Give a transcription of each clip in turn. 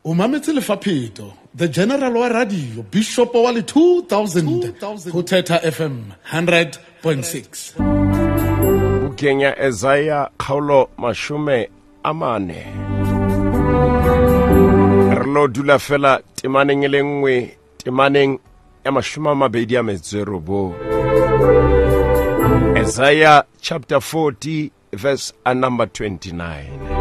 O mametse Lefapheto, the general wa radio, bishop wa le 2000 ho Thetha FM 100.6. Bukeng ya Isaiah kgaolo 40, re lo dula fela temaneng e le nngwe, temaneng ya 29. Isaiah chapter 40 verse number 29.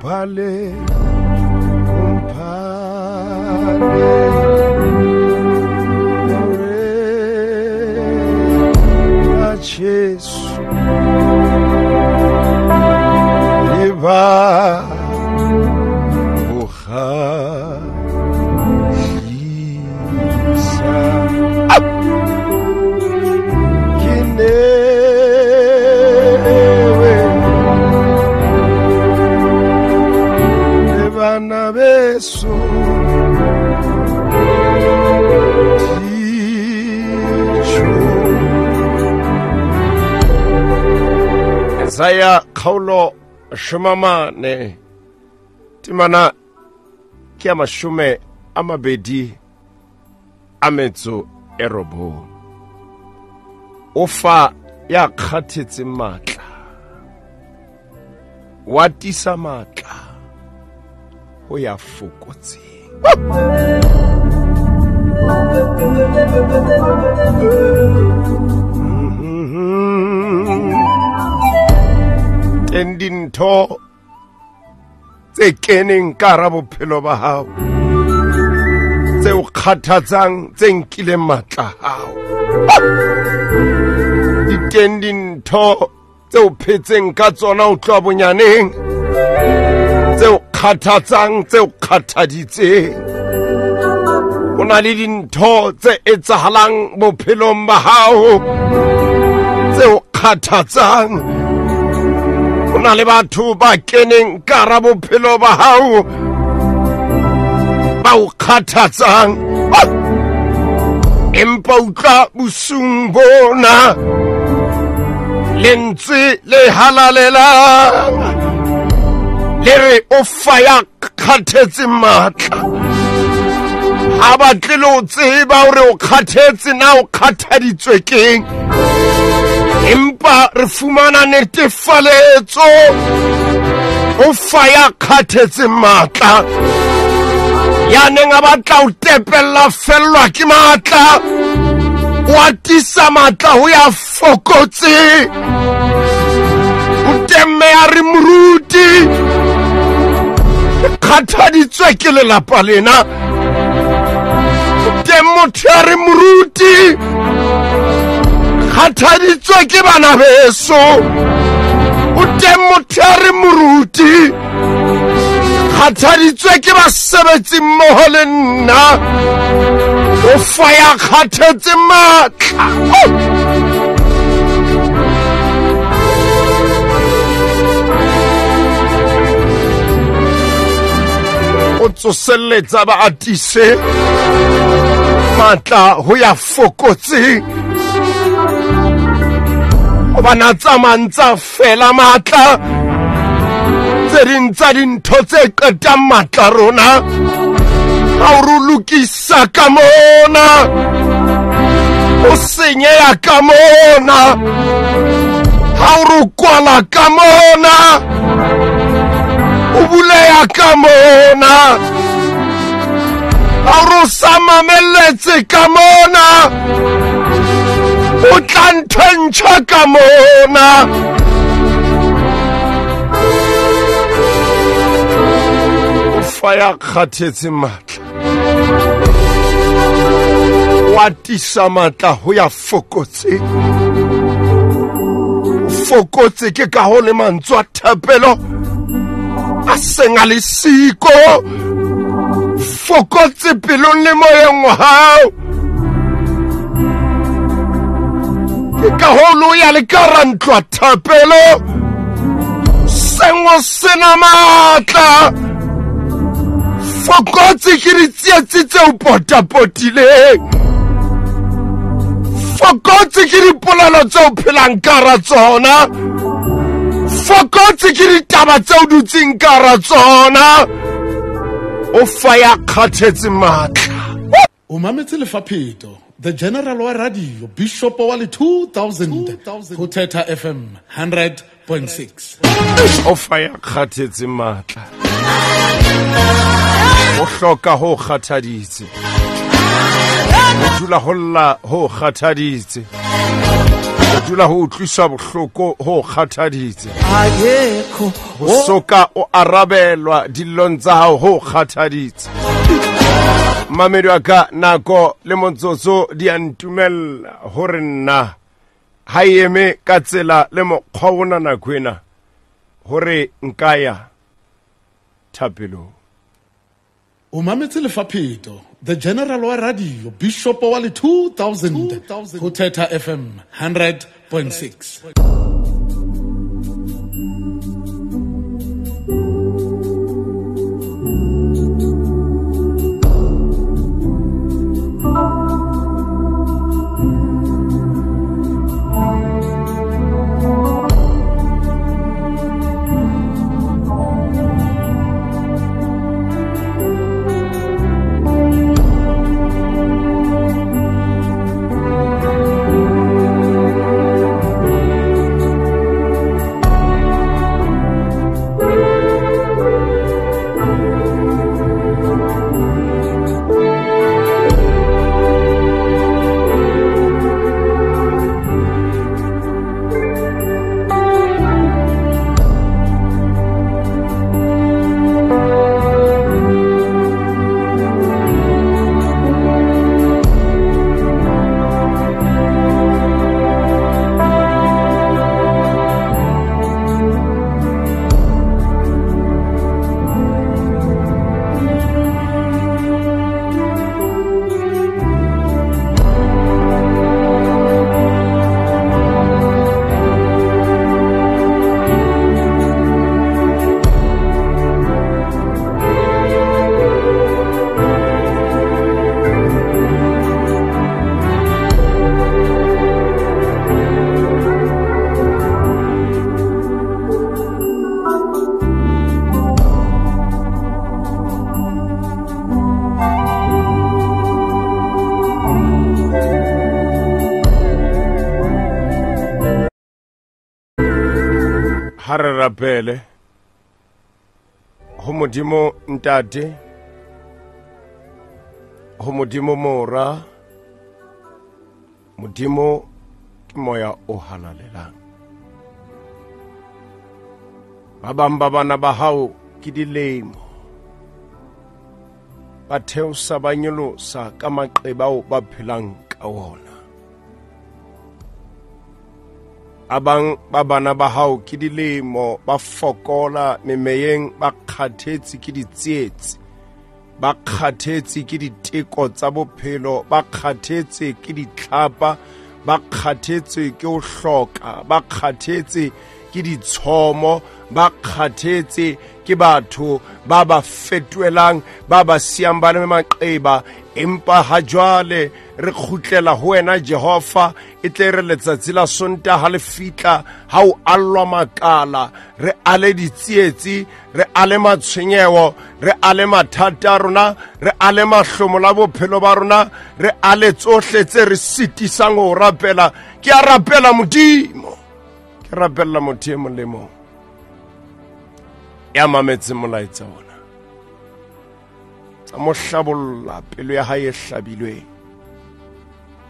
Umpale, umpale, Morena Jesu, leba bogagisa. Ke newe le bana beso dijo. Isaiah kgaolo 40, temana ke ya 29. O fa ya kgathetseng matla, wa tisa matla ho ya fokotseng. Teng dintho tse keneng ka hara bophelo ba hao, tse o kgathatsang, tse nkileng matla hao. Di teng dintho tse o phetseng ka tsona o tloha bonyaneng, tse o kgathatsang, tse o kgathaditseng. O na le dintho tse etsahalang bophelong ba hao, tse o kgathatsang. O na le batho ba keneng ka hara bophelo ba hao, ba o kgathatsang. Empa utlwa bosung bona lentswe le halalelang le re o fa ya kgathetseng matla. Ha batle le ho tseba hore o kgathetse na o kgathaditswe keng, empa re fumana netefaletso o fa ya kgathetseng matla. Ya neng a batla ho tepella fellwa ke matla, o atisa matla ho ya fokotse. O temme ya re moruti, ke kgathaditswe ke lelapa lena. O teng motho ya re moruti, kgathaditswe ke bana beso. O teng motho ya re moruti, kgathaditswe ke basebetsi mmoho le nna. O fa ya kgathetse matla. O tsoselletsa ba atise matla ho ya fokotseng. Hobane a tsamaya ntsa fela matla, tse ding tsa dintho tse qetang matla rona, ha o re lokisa ka mona, o senyeha ka mona, ha o re kwala ka mona, o buleha ka mona, ha o re sa mamelletse ka mona, o tla ntho e ntjha ka mona. O fa ya kgathetse matla, wa tisa matla ho ya fokotse. O fokotse ke ka ho le mantswe a thapelo a seng a le siko. Fokotse pelong le moyeng wa hao. Ke ka ho lo ya le ka hara ntlo ya thapelo, sengwe sena matla. Fokotse ke ditsietsi tse o potapotileng. Fokotse ke dipolelo tse o phelang ka hara tsona. fokotse ke ditaba tse o dutseng ka hara tsona. O fa ya kgathetse matla. O mametse Lefapheto, the General wa Radio, Bishop wa le 2000 ho Thetha FM 100.6. O fa ya kgathetse matla. O hloka ho kgathaditse. O dula ho lla ho kgathaditse. O dula ho utlwiswa bohloko ho kgathaditse. Ho soka o arabelwa dillong tsa hao ho kgathaditse. Mamedi wa ka, nako le motsotso di a ntumella hore nna ha e eme ka tsela le mokgwa ona nako ena hore nka ya thapelong. O mametse Lefapheto, the General wa Radio, Bishop wa le 2000 ho Thetha FM 100.6. Ha re rapele ho Modimo Ntate, ho Modimo Mora, Modimo ke moya o halalelang. Ba bang ba bana ba hao ke dilemo, ba theosa ba nyolosa ka maqeba ao ba phelang ka ona. A bang ba bana ba hao ke dilemo, ba fokola memeyeng, ba kgathetse ke ditsietsi, ba kgathetse ke diteko tsa bophelo, ba kgathetse ke ditlhapa, ba kgathetse ke ho hloka, ba kgathetse ke ditshomo, ba kgathetse ke batho ba ba fetoelang, ba ba siyang ba le maqeba. Empa ha jwale re kgutlela ho wena Jehova, e tle re letsatsi la Sontaha ha le fitla, ha o allwa makala, re ale ditsietsi, re ale matshwenyeho, re ale mathata a rona, re ale mahlomola bophelo ba rona, re ale tsohle tse re sitisang ho rapela. Ke a rapela Modimo, ke rapella motho e mong le mong ya mametseng molaetsa ona. Tsa mo hlabolla pelo ya hae e hlabilweng,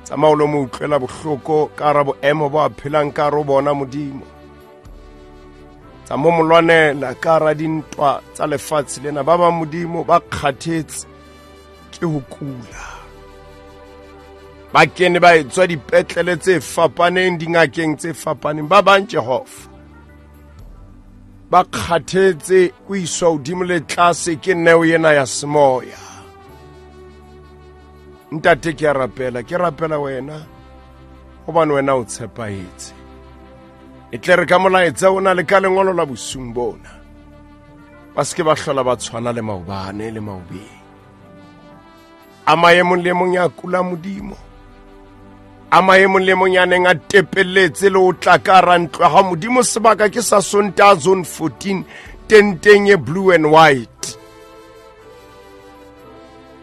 tsa maolo mo utlwela bohloko ka hara boemo bo a phelang ka hare ho bona Modimo. Tsa mo molwanela ka hara dintwa tsa lefatshe lena. Ba bang Modimo ba kgathetse ke ho kula, ba kene ba etswa dipetlele tse fapaneng, dingakeng tse fapaneng. Ba bang Jehova ba kgathetse ko iswa hodimo le tlase ke neo ena ya semoya. Ntate, ke a rapela, ke rapela wena hobane wena o tshepahetse. E tle re ka molaetsa ona le ka lengolo la bosung bona, ba se ke ba hlola ba tshwana le maobane le maobeng. A maemong le mong ya kula Modimo, Ama e mong le mong ya neng a tepelletse le ho tla ka hara ntlo ya hao Modimo. Sebaka ke sa Sontaha zone 14 tenteng e blue and white.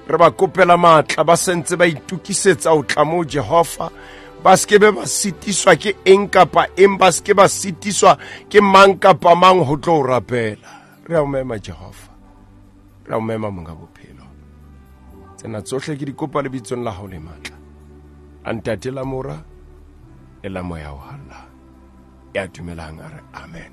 Re ba kopela matla ba sentse ba itukisetsa ho tla moo Jehova, ba se ke be ba sitiswa ke eng kapa eng, ba se ke ba sitiswa ke mang kapa mang ho tlo o rapela. Re a o mema Jehova, re a o mema monga bophelo. Tsena tsohle ke di kopa lebitsong la hao le matla, a Ntate la Mora le la Moya o Halalelang. Ya dumelang a re amen.